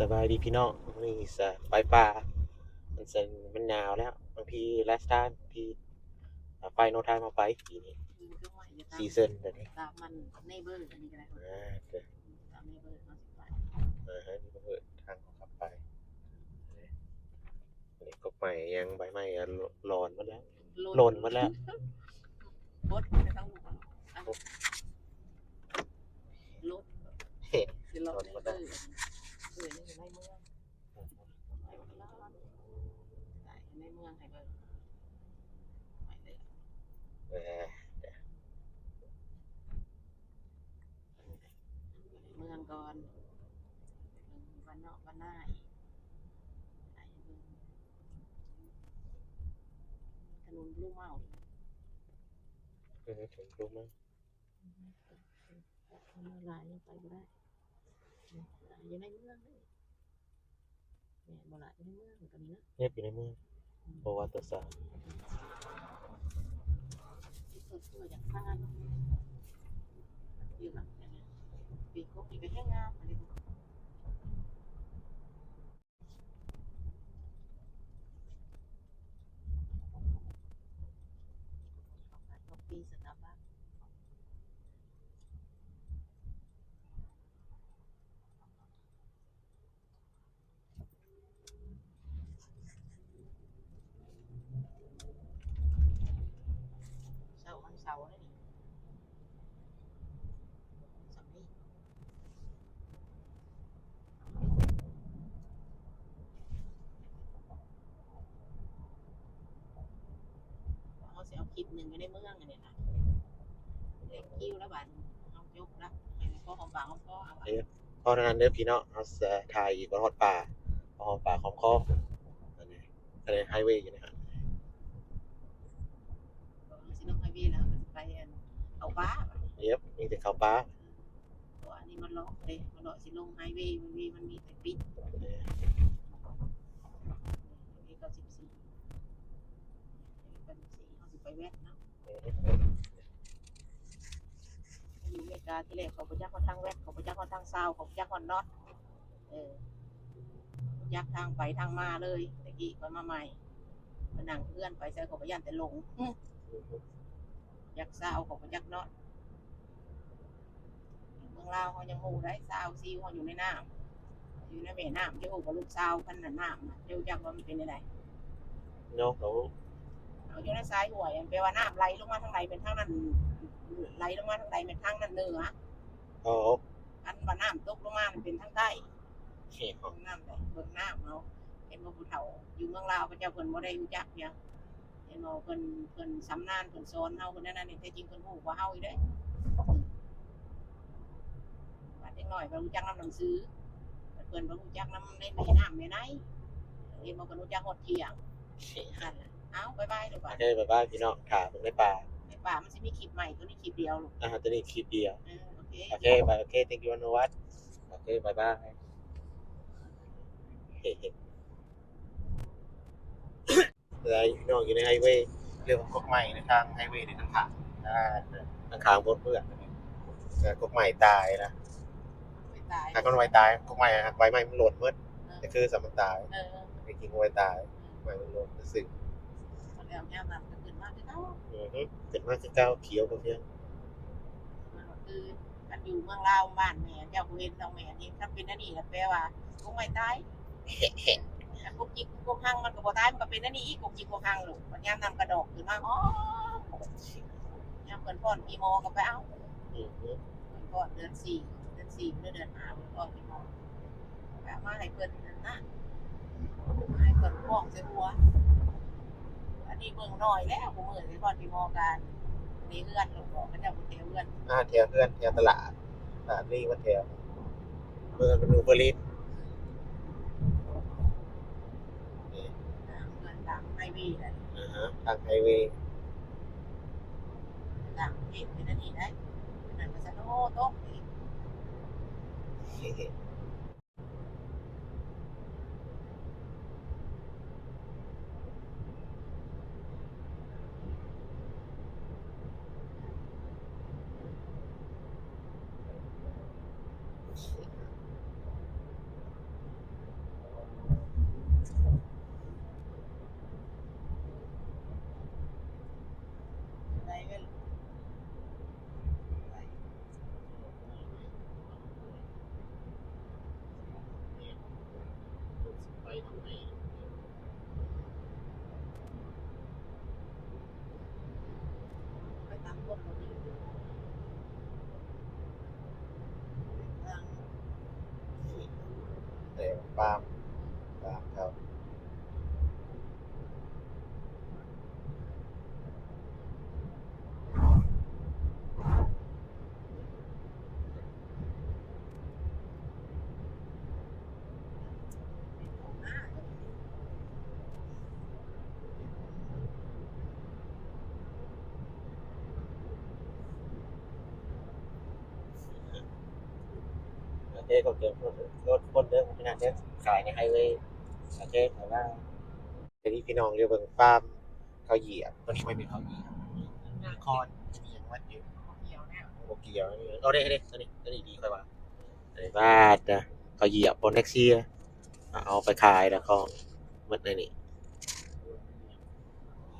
ສະບາຍດີພີ່ນ້ອງ ມື້ນີ້ສະໄປປ່າ ມັນ ມັນໜາວແລ້ວ ບາງທີ last time ບາງທີ final time ເຮົາໄປປີນີ້ ເອີ ຄືວ່າຢ່າຕາມ season ແບບນີ້ ຕາມມັນ neighbor ອັນນີ້ກໍໄດ້ ອ່າ ຕາມ neighbor ເຮົາຊິໄປ ເອີ neighbor ທາງເຮົາຂັບໄປ ນີ້ກົກໄມ້ຫຍັງ ໃບໄມ້ ຫຼອນໝົດແລ້ວ ຫຼົ່ນໝົດແລ້ວ ບົດໄປທາງ ລົດ ເອີ ຊິເລາະ ລົດ ເອີ ເອີ ໃນເມືອງ ໃນເມືອງໃຫ້ເບິ່ງ ໄປເລີຍ ເອີ ເມືອງກ່ອນ ເບິ່ງບ້ານນອກບ້ານນາອີກ ໃຫ້ເບິ່ງຖະໜົນບລູເມົາ ເອີ ຖະໜົນບລູເມົາ. ເອົາມາຫຼາຍ ຍັງໄປບໍ່ໄດ້ ຢູ່ໃນເມືອງເດ້ ແມ່ນບໍ່ລະ ຢູ່ໃນເມືອງຕົວນີ້ເນາະ ເຮັດຢູ່ໃນເມືອງ ອືມ ບໍ່ວ່າຕົວສາ ເຮັດຕົວ ຕົວຢາກຜ່ານ ຢູ່ແບບນີ້ ປີກົກນີ້ກໍແຮງງາມ ອັນນີ້ ເຊົ້າວັນເສົາເດ້ ເຮົາຊິເອົາຄລິບໜຶ່ງຢູ່ໃນເມືອງອັນນີ້ນະ ເຮັດຄິວແລ້ວບາດເຮົາຈົບລະ ໃຫ້ພໍຫອມປາກຫອມຄໍເອົາ ເອີ ພໍເທົ່ານັ້ນເດີພີ່ນ້ອງ ເຮົາຊິຖ່າຍອີກ ພໍຮອດປ່າ ພໍຫອມປາກຫອມຄໍ ອັນນີ້ ອັນນີ້ໄຮເວຢູ່ນີ້ ເຮົາຊິລົງໄຮເວແລ້ວ ເຮົາກໍຊິໄປອັນ ເຂົ້າປ່າ ເອີ ມີແຕ່ເຂົ້າປ່າ ເພາະວ່າອັນນີ້ມັນເລາະເດ້ ມັນເລາະ ຊິລົງໄຮເວ ໄຮເວມັນມີແຕ່ປິດ ເອີ ໄຮເວເກົ້າສິບສີ່ ໄຮເວເກົ້າສິບສີ່ ເຮົາຊິໄປແວັດເນາະ ເອີ ຢູ່ອາເມລິກາທີແລກ ເຂົາບໍ່ຈັກຮອດທາງແວັດ ເຂົາບໍ່ຈັກຮອດທາງຊາວ ເຂົາບໍ່ຈັກຮອດນອດ ເອີ ຈັກທາງໄປທາງມາເລີຍ ແຕ່ກີ້ຂ້ອຍມາໃໝ່ ໄປນັ່ງເຮືອນໄປໃສ ຂ້ອຍກໍຢ້ານແຕ່ຫຼົງ ຈັກຊາວ ຂ້ອຍບໍ່ຈັກນອດ ເມືອງລາວເຮົາຍັງຮູ້ໄດ໋ ຊາວຊີວເຮົາຢູ່ໃນນ້ຳ ຢູ່ໃນແມ່ນ້ຳ ຈະຮູ້ວ່າລູກຊາວຄັນນັ້ນນ້ຳ ຈະຮູ້ຈັກວ່າມັນເປັນແນວໃດ ນ້ອງເຂົາ ເຮົາຢູ່ໃນສາຍຫ້ວຍ ແປວ່ານ້ຳໄຫຼລົງມາທາງໃດ ແມ່ນທາງນັ້ນ ໄຫຼລົງມາທາງໃດ ແມ່ນທາງນັ້ນເໜືອ ອໍ ຄັນວ່ານ້ຳຕົກລົງມາ ມັນເປັນທາງໃຕ້ ເບິ່ງນ້ຳ ເບິ່ງນ້ຳເຮົາ ເຫັນບໍ່ ຜູ້ເຖົ້າຢູ່ເມືອງລາວ ເຂົາເຈົ້າເພິ່ນບໍ່ໄດ້ຮູ້ຈັກຫຍັງ ເຫັນບໍ່ ເພິ່ນ ເພິ່ນຊຳນານ ເພິ່ນສອນເຮົາ ເພິ່ນນັ້ນນີ້ ແທ້ຈິງເພິ່ນຮູ້ກວ່າເຮົາອີກເດ້ ບາດເດັກນ້ອຍເພິ່ນຮູ້ຈັກນຳໜັງສື ບາດເພິ່ນບໍ່ຮູ້ຈັກນຳໃນ ໃນນ້ຳໃນໃນ ເຫັນບໍ່ ເພິ່ນຮູ້ຈັກຮອດທ່ຽງ ຫັ້ນລະ ເອົ້າ ບາຍບາຍລູກ ໂອເຄ ບາຍບາຍພີ່ນ້ອງ ຖ້າເບິ່ງໃນປ່າ ໃນປ່າມັນຊິມີຄລິບໃໝ່ ໂຕນີ້ຄລິບດຽວລູກ ອ່າ ໂຕນີ້ຄລິບດຽວ ເອີ ໂອເຄ ໂອເຄ ບາຍ ໂອເຄ thank you ອະນຸວັດ ໂອເຄ ບາຍບາຍ ເອີ ພີ່ນ້ອງຢູ່ໃນໄຮເວ ເລື່ອງຂອງກົກໄມ້ໃນທາງໄຮເວນີ້ ທາງຂ້າງ ອ່າ ທາງຂ້າງບົດເມືອງ ເອີ ກົກໄມ້ຕາຍນະ ໄມ້ຕາຍ ຫາກມັນໄມ້ຕາຍ ກົກໄມ້ຫາກໃບໄມ້ມັນຫຼົ່ນໝົດ ເອີ ກໍຄືສ່ຳມັນຕາຍ ເອີ ແທ້ຈິງບໍ່ໄດ້ຕາຍ ເອີ ໄມ້ມັນຫຼົ່ນຊື່ໆ ແລ້ວຍາມນັ້ນກໍຂຶ້ນມາຄືເກົ່າ ອືຮຶ ຂຶ້ນມາຄືເກົ່າ ຂຽວກໍຂຽວ ຄື ຄັນຢູ່ເມືອງລາວບ້ານແມ່ເຈົ້າບໍ່ເຫັນດອກ ແມ່ເຫັນ ຄັນເປັນອັນນີ້ລະແປວ່າກົກໄມ້ຕາຍ ກົກຈິກກົກຮັງມັນກໍບໍ່ຕາຍ ມັນກໍເປັນອັນນີ້ອີກ ກົກຈິກກົກຮັງໂລດ ບັດຍາມນັ້ນກະດອກຂຶ້ນມາຫອມ ຍາມເພິ່ນຟ້ອນປີໝໍກໍໄປເອົາ ອືຮຶ ເພິ່ນຟ້ອນເດືອນສີ່ ເດືອນສີ່ ຫຼືເດືອນຫ້າ ເພິ່ນຟ້ອນປີໝໍ ໄປເອົາມາໃຫ້ເພິ່ນນັ້ນນະ ໃຫ້ເພິ່ນຄອງໃສ່ຫົວ ອັນນີ້ເບິ່ງໜ້ອຍແລ້ວ ຜູ້ມື້ນີ້ກ່ອນທີ່ໝໍການ ໃນເຮືອນ ແລ້ວກໍເຂົາເຈົ້າບໍ່ແຖວເຮືອນ ອ່າ ແຖວເຮືອນ ແຖວຕະຫຼາດ ຕະຫຼາດນີ້ມັນແຖວ ເມືອງນູເບີລິນ ນີ້ ອ່າ ເຮືອນຕາມໄຮເວນັ້ນ ອ່າຮະ ທາງໄຮເວ ຕ່າງປະເທດເປັນອັນນີ້ໄດ໋ ນັ້ນກໍສະໂນຕົກອີກ. ໄປຕາມຄົນບໍ່ດີ ແຕ່ປາມ ປາມເຂົາ. ໂອເຄ ຂອບໃຈທຸກຄົນເດີ ຂາຍໃນໄຮເວ. ໂອເຄ ບາຍບາຍ. ອັນນີ້ພີ່ນ້ອງ ດຽວເບິ່ງຟາມເຂົາຢຽບ. ຕົວນີ້ບໍ່ແມ່ນເຂົາຢຽບ ຄອນ ອີ່ຫຍັງມັນຢູ່ ບໍ່ກ່ຽວແລ້ວ ບໍ່ກ່ຽວ. ເອົາເດ້ ເດ້ ຕົວນີ້ ຕົວນີ້ດີຂ້ອຍວ່າ. ບາດ ເຂົາຢຽບ ໂພແນັກເຊຍ ເອົາໄປຂາຍແລ້ວ ຂອງໝົດໃນນີ້.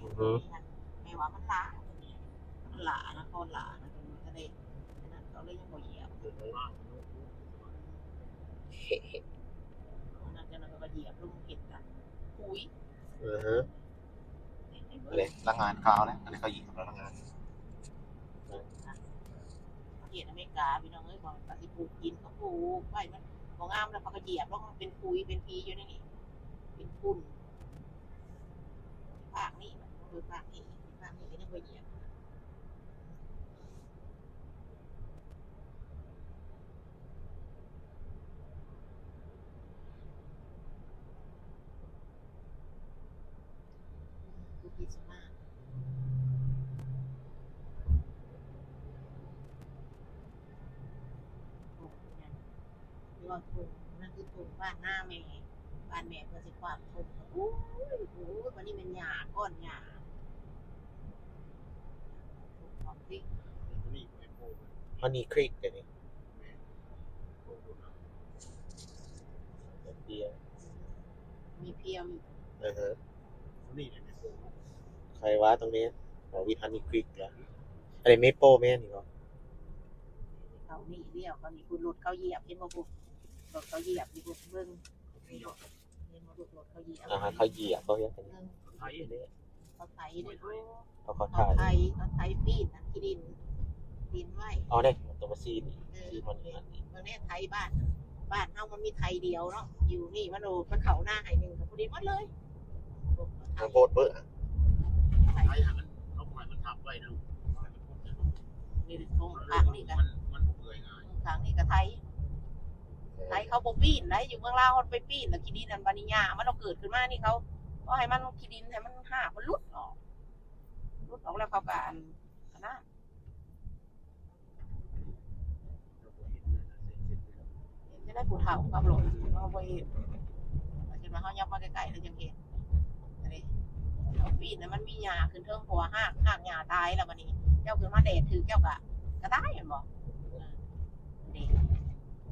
ອືຮຶ ແມ່ວ່າມັນຫຼາ ມັນຫຼານະ ຄອນຫຼານະ ຕົວນີ້ກໍເລີຍ ອັນນັ້ນ ເຂົາເລີຍຍັງບໍ່ຢຽບ. ອັນນັ້ນ ເຈົ້ານັ້ນກໍຢຽບລົງເຮັດກັນ ຂຸຍ. ອືຮຶ ອັນນີ້ພະນັກງານເຂົາເອົາແລ້ວ ອັນນີ້ເຂົາຢຽບພະນັກງານ. ປະເທດອາເມລິກາ ພີ່ນ້ອງເອີຍ ບໍ່ວ່າຊິປູກກິນກໍປູກໄວ້ ມັນບໍ່ງາມແລ້ວ ເຂົາກໍຢຽບລົງ ເປັນຂຸຍເປັນຜີຢູ່ໃນນີ້ ເປັນຝຸ່ນ. ພາກນີ້ ພາກນີ້ ພາກນີ້ກໍຍັງບໍ່ຢຽບ. ທີ່ວ່າທົ່ງ ນັ້ນຄືທົ່ງບ້ານນາແມ່ ບ້ານແມ່ເພິ່ນຊິຂວາງທົ່ງ. ໂອ້ຍ ໂອ້ຍ ບັດນີ້ແມ່ນຫຍ້າ ກ້ອນຫຍ້າ ທົ່ງຄອນຟລິກ Honey Creek ເດ້ນີ້. ເພຍ ມີເພຍຢູ່ ເອີ ໃຄວ່າຕົງນີ້ ວິດ Honey Creek ລະ ອັນນີ້ Maple ແມ່ນນີ້ບໍ່? ເຂົານີ້ ດຽວເຂົານີ້ ພຸ້ນ ລົດເຂົາຢຽບ ເຫັນບໍ່ພຸ້ນ? ລົດເຂົາຢຽບຢູ່ພຸ້ນ ເບິ່ງ ເຫັນບໍ່? ເຫັນບໍ່? ລົດເຂົາຢຽບ ອ່າ ເຂົາຢຽບ ເຂົາຢຽບ ເອີ ໄຖເດ້ ເຂົາໄຖເດ້ ເຂົາ ເຂົາໄຖ ເຂົາໄຖ ເຂົາໄຖປີ້ນອັນຂີ້ດິນ ດິນໄວ້ ເອົາເດ້ ຕົວມາຊີນ ເອີ ຊີນມັນ ເບິ່ງແນ່ ໄຖບ້ານ ບ້ານເຮົາມັນມີໄຖດຽວເນາະ ຢູ່ນີ້ມັນ ໂອ້ ໄປເຂົ້ານາໄຮ່ໜຶ່ງກໍພໍດີໝົດເລີຍ. ມັນໂພດເບີ ໄຖຫັ້ນມັນ ເຮົາປ່ອຍມັນທັບໄວ້ນະ ໃຫ້ມັນພົ້ນຈາກ ນີ້ ຂ້າງນີ້ກໍ ມັນ ມັນບໍ່ເປື່ອຍງ່າຍ ຂ້າງນີ້ກໍໄຖ ໄຖເຂົາບໍ່ປີ້ນໃດ ຢູ່ເມືອງລາວເຮົາໄປປີ້ນແລ້ວ ຂີ້ດິນອັນ ບາດນີ້ຫຍ້າມັນເອົາເກີດຂຶ້ນມານີ້ ເຂົາເອົາໃຫ້ມັນ ຂີ້ດິນໃຫ້ມັນຮາກມັນຫຼຸດອອກ ຫຼຸດອອກແລ້ວເຂົາກໍອັນ ອັນນັ້ນ ເຮັດຈັ່ງໃດຜູ້ເຖົ້າຂັບລົດ ເຮົາບໍ່ເຫັນ ເຮົາຈົນວ່າເຮົາຍັບມາໃກ້ໆແລ້ວຈັ່ງເຫັນ. ອັນນີ້ເຂົາປີ້ນນະ ມັນມີຫຍ້າຂຶ້ນເທິງ ເພາະວ່າຮາກ ຮາກຫຍ້າຕາຍແລ້ວ ບາດນີ້ເຈົ້າຂຶ້ນມາແດດຖືກ ເຈົ້າກະ ກະຕາຍແມ່ນບໍ່? ເອີ ນີ້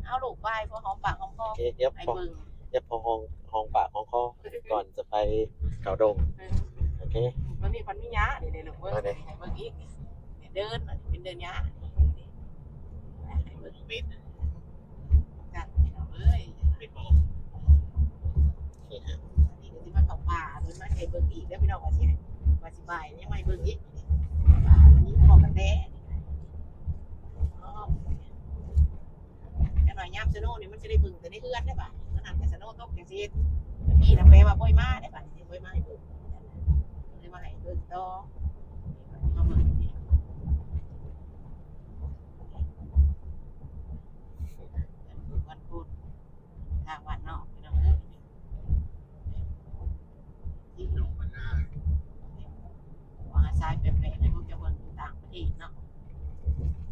ເອົາລູກບາຍ ພໍຫອມປາກຫອມຄໍ ໂອເຄ ດຽວ ໃຫ້ເບິ່ງ ດຽວພໍຫອມ ຫອມປາກຫອມຄໍ ກ່ອນຈະໄປເຂົ້າດົງ. ເອີ ໂອເຄ ຕອນນີ້ມັນມີຫຍ້າ ນີ້ເດ້ລູກເອີຍ ໃຫ້ເບິ່ງອີກ ນີ້ເດີ່ນ ອັນນີ້ເປັນເດີ່ນຫຍ້າ ໃຫ້ເບິ່ງ ເປັນ ຈັດ ພີ່ນ້ອງເອີຍ ເປັນບໍ່? ໂອເຄ ອັນນີ້ກໍຊິມາເຂົ້າປ່າ ເພິ່ນມາໃຫ້ເບິ່ງອີກເດີພີ່ນ້ອງ ວ່າຊິ ວ່າຊິບາຍຫຍັງມາໃຫ້ເບິ່ງອີກ ປ່າ ອັນນີ້ກໍບໍ່ກະແຕ ອໍ ຈັກໜ້ອຍຍາມສະໂນນີ້ມັນຊິໄດ້ເບິ່ງແຕ່ໃນເຮືອນເດ້ບາດນີ້ ມັນຫັ້ນກະສະໂນຕົກຈັ່ງຊິເຮັດ ແຕ່ປີນະແປວ່າບໍ່ໃຫ້ມາເດ້ບາດນີ້ ບໍ່ໃຫ້ມາໃຫ້ເບິ່ງ ບໍ່ໄດ້ມາໃຫ້ເບິ່ງຕໍ່ ມາເບິ່ງນີ້ ວັນພຸດ ທາງບ້ານນອກ ພີ່ນ້ອງເອີຍ. ວ່າສາຍແປກໆ ໃຫ້ພວກເຈົ້າເບິ່ງຢູ່ຕ່າງປະເທດເນາະ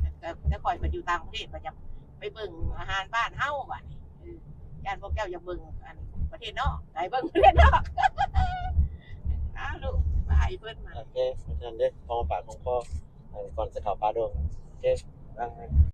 ແຕ່ ແຕ່ຂ້ອຍໄປຢູ່ຕ່າງປະເທດ ຂ້ອຍຈະໄປເບິ່ງອາຫານບ້ານເຮົາບາດນີ້ ເອີ ຢ້ານພວກເຈົ້າຢາກເບິ່ງອັນປະເທດນອກ ໄປເບິ່ງປະເທດນອກ ອ້າວ ລູກ ໄປໃຫ້ເພິ່ນມາ ໂອເຄ ເທົ່ານັ້ນເດ້ ພໍຫອມປາກຫອມຄໍ ເອີ ກ່ອນຈະເຂົ້າປ່າດົງ ໂອເຄ ບາຍ.